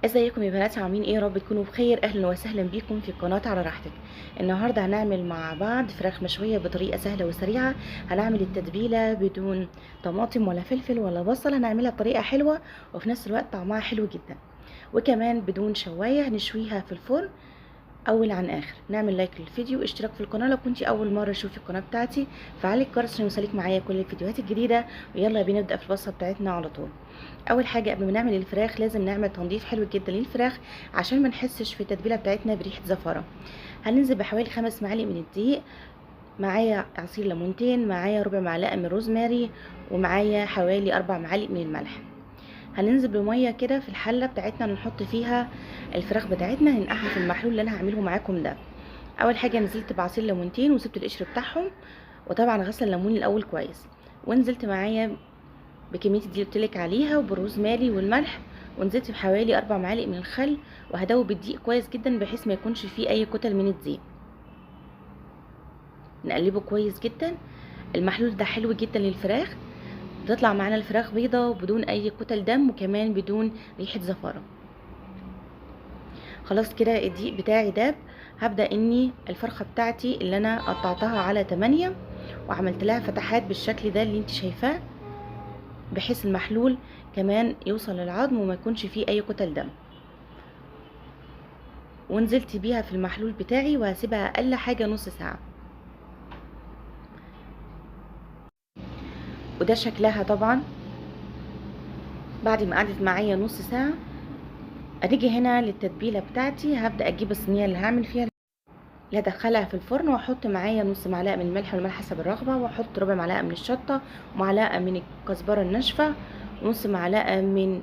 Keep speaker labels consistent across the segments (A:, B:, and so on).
A: ازيكم يا بنات، عاملين ايه؟ يا رب تكونوا بخير. اهلا وسهلا بيكم في قناة على راحتك. النهارده هنعمل مع بعض فراخ مشوية بطريقة سهلة وسريعة. هنعمل التتبيله بدون طماطم ولا فلفل ولا بصل، هنعملها بطريقة حلوة وفي نفس الوقت طعمها حلو جدا، وكمان بدون شوايه، هنشويها في الفرن اول عن اخر. نعمل لايك للفيديو واشتراك في القناة لو كنتي اول مرة تشوفي القناة بتاعتي، فعلي الجرس عشان يوصلك معايا كل الفيديوهات الجديدة. ويلا بينا نبدا في الوصفة بتاعتنا على طول. اول حاجة قبل ما نعمل الفراخ لازم نعمل تنظيف حلو جدا للفراخ عشان ما نحسش في التتبيله بتاعتنا بريحه زفره. هننزل بحوالي 5 معالق من الدقيق، معايا عصير ليمونتين، معايا ربع معلقه من روزماري، ومعايا حوالي 4 معالق من الملح. هننزل بميه كده في الحلة بتاعتنا نحط فيها الفراخ بتاعتنا، هننقعها في المحلول اللي انا هعمله معاكم ده. اول حاجة نزلت بعصير ليمونتين وسبت القشر بتاعهم، وطبعا غسل الليمون الاول كويس، ونزلت معايا بكمية الدقيق اللي قلتلك عليها وبالروزماري والملح، ونزلت بحوالي 4 معالق من الخل، وهدوب الدقيق كويس جدا بحيث ما يكونش فيه اي كتل من الدقيق. نقلبه كويس جدا. المحلول ده حلو جدا للفراخ، بتطلع معانا الفراخ بيضة وبدون اي كتل دم، وكمان بدون ريحة زفارة. خلاص كده الدقيق بتاعي داب. هبدأ اني الفرخة بتاعتي اللي انا قطعتها على 8 وعملت لها فتحات بالشكل ده اللي انت شايفاه، بحيث المحلول كمان يوصل للعظم وما يكونش فيه اي كتل دم. ونزلت بيها في المحلول بتاعي وهسيبها اقل حاجة نص ساعة. وده شكلها طبعا بعد ما قعدت معايا نص ساعة. هنيجي هنا للتتبيلة بتاعتي. هبدأ اجيب الصينية اللي هعمل فيها، اللي هدخلها في الفرن، واحط معايا نص معلقة من الملح والملح حسب الرغبة، واحط ربع معلقة من الشطة، ومعلقة من الكزبرة الناشفة، ونص معلقة من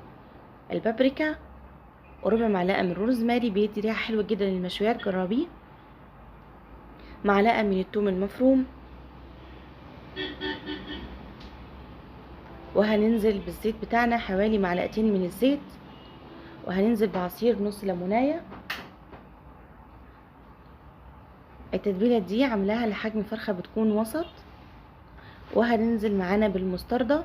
A: البابريكا، وربع معلقة من الروزماري بيدي ريحة حلوة جدا للمشويات، جربيه، معلقة من الثوم المفروم، وهننزل بالزيت بتاعنا حوالي معلقتين من الزيت، وهننزل بعصير نص ليمونايه. التتبيله دي عاملاها لحجم فرخة بتكون وسط. وهننزل معانا بالمستردة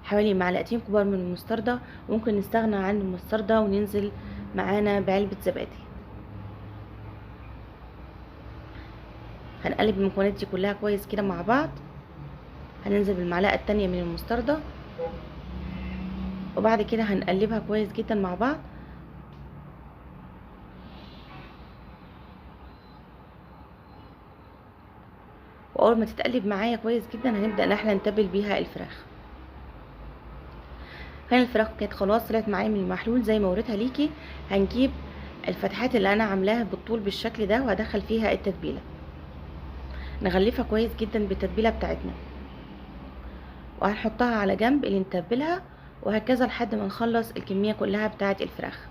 A: حوالي معلقتين كبار من المستردة، ممكن نستغنى عن المستردة وننزل معانا بعلبه زبادي. هنقلب المكونات دي كلها كويس كده مع بعض. هننزل بالمعلقه التانية من المستردة، وبعد كده هنقلبها كويس جدا مع بعض. واول ما تتقلب معايا كويس جدا هنبدا ان احنا نتبل بيها الفراخ. هنا الفراخ كانت خلاص طلعت معايا من المحلول زي ما وريتها ليكي. هنجيب الفتحات اللي انا عاملاها بالطول بالشكل ده وهدخل فيها التتبيله، نغلفها كويس جدا بالتتبيله بتاعتنا، وهنحطها على جنب اللي نتبلها، وهكذا لحد ما نخلص الكمية كلها بتاعه الفراخ.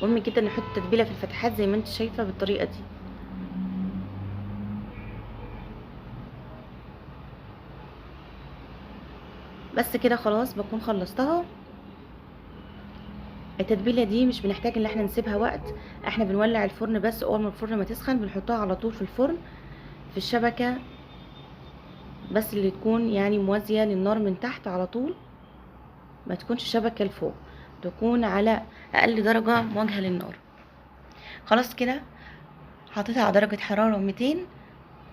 A: مهم جدا نحط التتبيله في الفتحات زي ما انت شايفه بالطريقة دي. بس كده خلاص بكون خلصتها. التتبيله دي مش بنحتاج ان احنا نسيبها وقت، احنا بنولع الفرن بس، اول ما الفرن ما تسخن بنحطها على طول في الفرن في الشبكة، بس اللي تكون يعني موازية للنار من تحت على طول، ما تكونش شبكة لفوق، تكون على اقل درجه مواجهة للنار. خلاص كده حطيتها على درجه حرارة 200.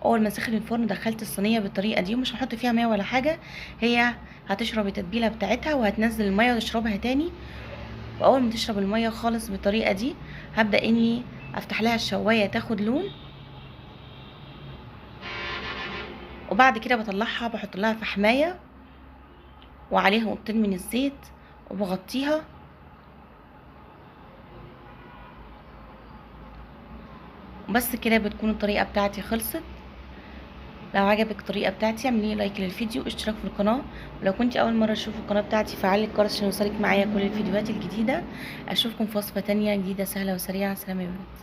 A: اول ما سخن الفرن دخلت الصينية بالطريقة دي، ومش هحط فيها مية ولا حاجة، هي هتشرب التتبيله بتاعتها وهتنزل المية وتشربها تاني. واول ما تشرب المية خالص بالطريقة دي هبدا اني افتح لها الشوايه تاخد لون، وبعد كده بطلعها بحط لها فحمايه وعليها نقطتين من الزيت وبغطيها. وبس كده بتكون الطريقة بتاعتي خلصت. لو عجبك الطريقة بتاعتي اعملي لايك للفيديو واشتراك في القناة، ولو كنت اول مرة تشوفي القناة بتاعتي فعلي الجرس عشان يوصلك معايا كل الفيديوهات الجديدة. اشوفكم في وصفه تانية جديدة سهلة وسريعة. سلام يا بنات.